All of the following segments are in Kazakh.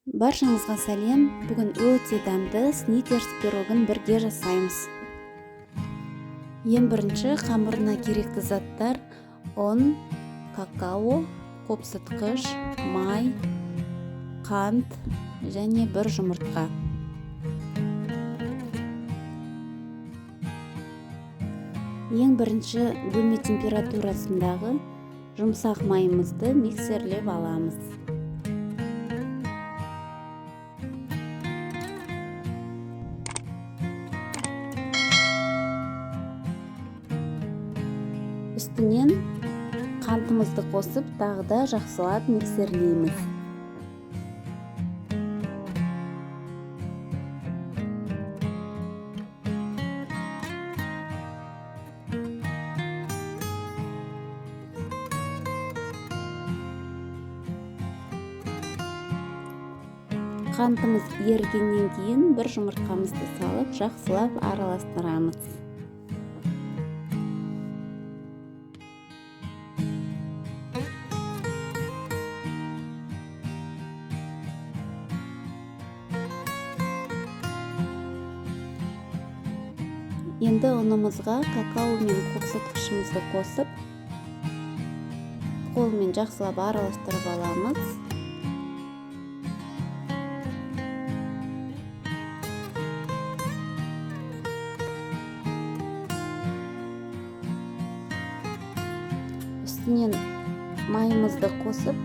Баршаңызға сәлем. Бүгін өте дәмді сникерс пирогын бірге жасаймыз. Ең бірінші қамырына керекті заттар: ұн, какао, қопсытқыш, май, қант және бір жұмыртқа. Ең бірінші бөлме температурасындағы жұмсақ майымызды миксерлеп аламыз. Үстінен қантымызды қосып, тағы да жақсылап миксерлейміз. Қантымыз ерігеннен кейін бір жұмыртқамызды салып, жақсылап араластырамыз. Енді ұнымызға какао мен қопсытқышымызды қосып, қолмен жақсылап араластырып аламыз. Үстінен майымызды қосып,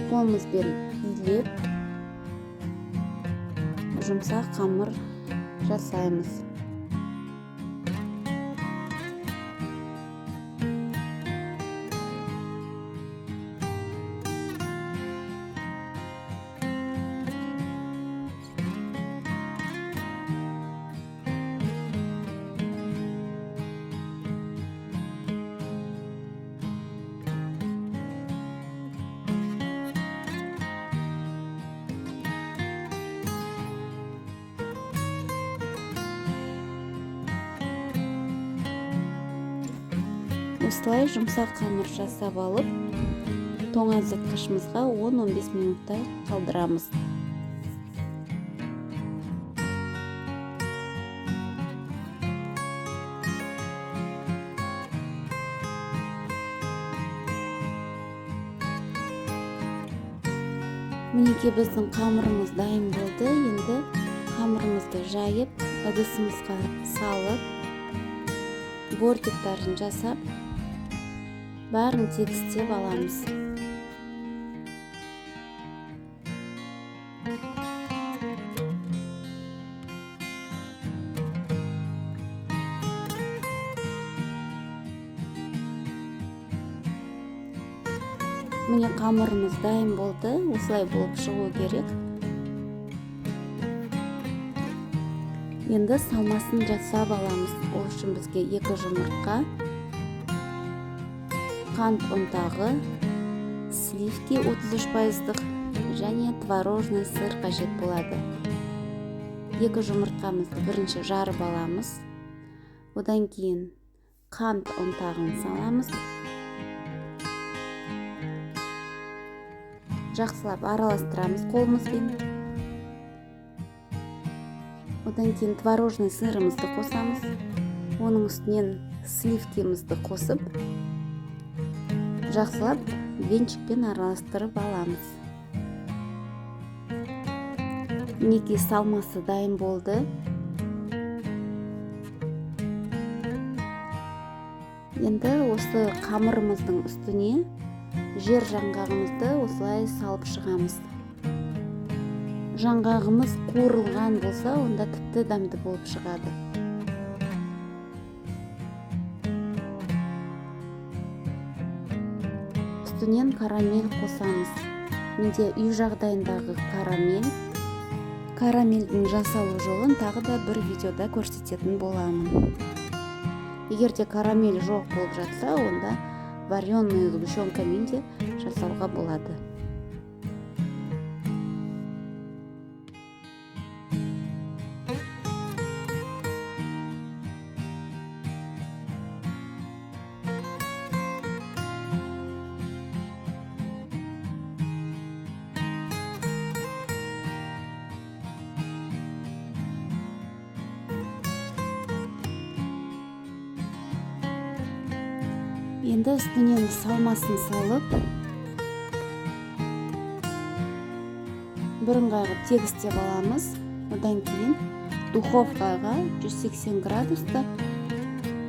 қолымызбен илеп, жұмсақ қамыр жасаймыз. Осылай жұмсақ қамыр жасап алып, тоңазытқышымызға 10-15 минуттай қалдырамыз. Мінекей біздің қамырымыз дайын болды. Енді қамырымызды жайып, ыдысымызға салып, бортиктарын жасап, бәрін тегістеп аламыз. Міне қамырымыз дайын болды. Осылай болып шығу керек. Енді салмасын жасап аламыз. Ол үшін бізге 2 жұмыртқа, қант ұнтағы, сливки 33% және творожный сыр қажет болады. 2 жұмыртқамызды бірінші жарып аламыз. Одан кейін қант ұнтағын саламыз. Жақсылап араластырамыз қолымызбен. Одан кейін творожный сырымызды қосамыз. Оның үстінен сливкимізді қосып, жақсылап венчикпен араластырып аламыз. Мінекей салмасы дайын болды. Енді осы қамырымыздың үстіне жер жаңғағымызды осылай салып шығамыз. Жаңғағымыз қуырылған болса, онда тіпті дәмді болып шығады. Үстінен карамель қосамыз. Менде үй жағдайындағы карамель. Карамельдің жасалу жолын тағы да бір видеода көрсететін боламын. Егер де карамель жоқ болып жатса, онда вареный сгущенкамен де жасауға болады. Енді үстінен салмасын салып, бірыңғай қылып тегістеп аламыз. Одан кейін духовкаға 180 градуста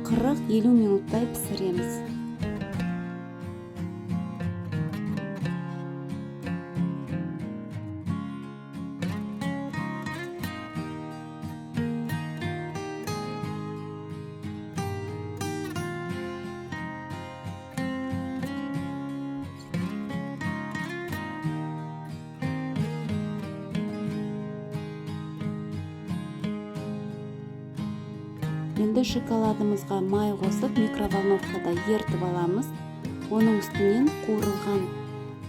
40-50 минуттай пісіреміз. Енді шоколадымызға май қосып, микроволновкада ертіп аламыз. Оның үстінен қуырылған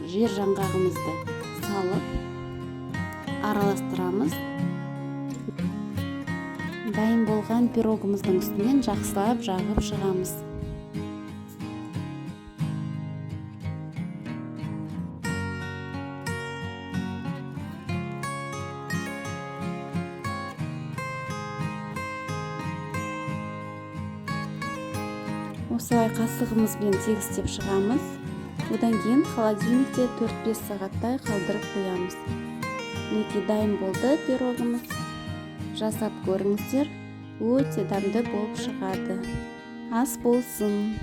жер жаңғағымызды салып, араластырамыз. Дайын болған пирогымыздың үстінен жақсылап жағып шығамыз. Осылай қасығымызбен тегістеп шығамыз. Одан кейін холодильникте 4-5 сағаттай қалдырып қоямыз. Мінекей, дайын болды пирогымыз. Жасап көріңіздер, өте дәмді болып шығады. Ас болсын.